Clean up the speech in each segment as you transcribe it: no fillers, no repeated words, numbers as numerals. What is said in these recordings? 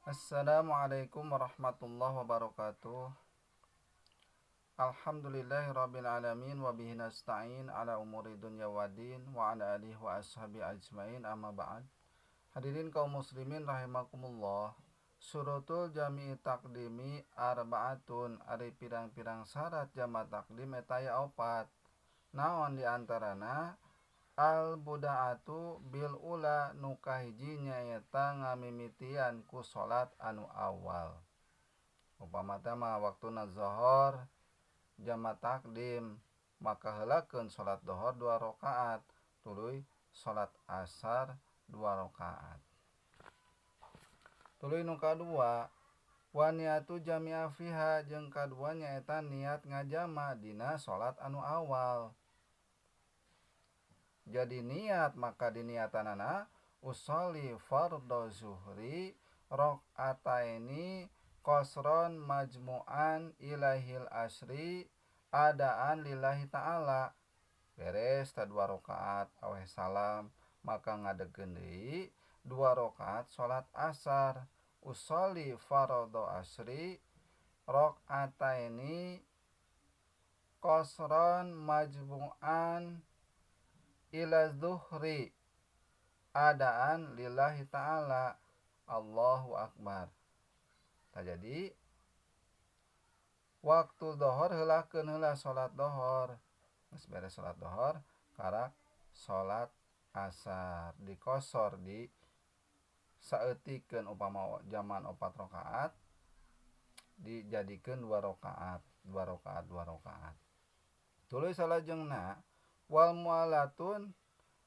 Assalamualaikum warahmatullahi wabarakatuh. Alhamdulillahirabbil alamin wa bihi nasta'in ala umuri dunya waddin wa ala alihi wa ashabi ajmain, amma ba'd. Hadirin kaum muslimin rahimakumullah. Syurutul jami' taqdimi arba'atun, ari pirang-pirang syarat jama taqdim eta aya opat. Naon di antarana? Al buda'atu bil ula, nu kahiji nyaeta ngamimitian ku salat anu awal. Upama teh mah waktuna zohor jama takdim, maka heulakeun salat dohor 2 rakaat, tuluy salat asar 2 rakaat. Tuluy nu kadua, wa niatu jami'a fiha, jeung kadua nyaeta niat ngajama dina salat anu awal. Jadi niat maka diniatanana usolli fardhu zuhri rakaataini qasran majmu'an ilahil asri adaan lillahi ta'ala. Beres ta 2 rakaat aweh salam, maka ngadegkeun deui 2 rakaat salat asar. Usolli fardhu asri rakaataini qasran majmu'an ila zuhri adaan lillahi ta'ala. Allahu akbar. Tah jadi waktu dohor heulakeun heula salat dohor. Geus beres salat dohor karak salat asar dikosor di saeutikeun, upama jaman 4 rakaat dijadikeun 2 rakaat, 2 rakaat, 2 rakaat. Tuluy salajengna wal mualatun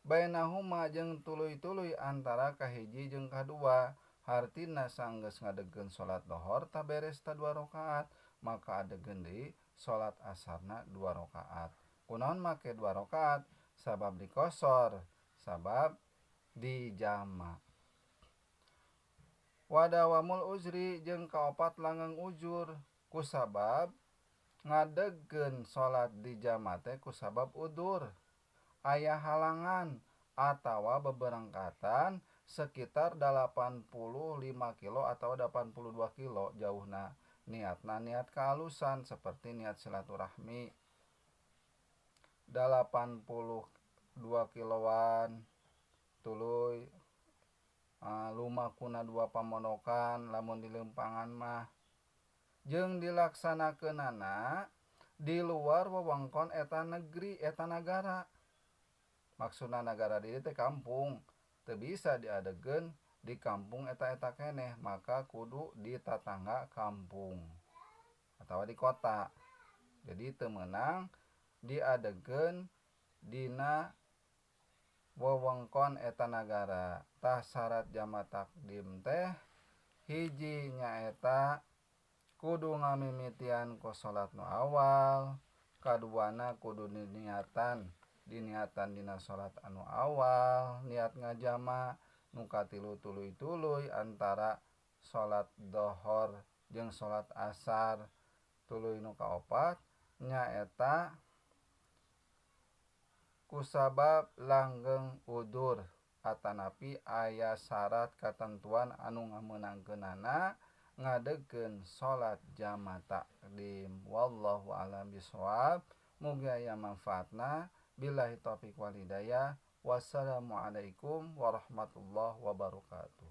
bainahuma, jeung tuluy-tuluy antara kahiji jeung kadua. Hartina sanggeus ngadegkeun salat dohor ta beres ta 2 rakaat, maka adegeun deui salat asarna 2 rakaat. Kunaon make 2 rakaat? Sabab dikosor, sabab dijama. Wadawamul uzri, jeung kaopat langgeng ujur, kusabab ngadegkeun salat dijama teh kusabab udur, aya halangan atawa beberangkatan sekitar 85 kilo atau 82 kilo jauhna. Niatna niat kealusan seperti niat silaturahmi. 82 kiloan tuluy lumakuna 2 pamondokan lamun di lempangan mah. Jeung dilaksanakeunana di luar wewengkon eta negeri eta nagara. Maksudna nagara di dieu teh kampung, teu bisa diadegeun di kampung eta-eta keneh, maka kudu di tatangga kampung atawa di kota. Jadi teu meunang diadegeun dina wewengkon eta nagara. Tah syarat jama takdim teh hiji nyaeta kudu ngamimitian ku salat nu awal, kaduana kudu diniatan dina salat anu awal, niat ngajama, nu katilu tuluy-tuluy antara salat dohor jeung salat asar, tuluy nu kaopat nyaeta kusabab langgeng udur atanapi aya syarat katentuan anu ngameunangkeunana ngadegkeun salat jama takdim. Wallahu a'lam bishawab. Mugi aya manfaatna. Billahi taufik wal hidayah. Wassalamualaikum warahmatullahi wabarakatuh.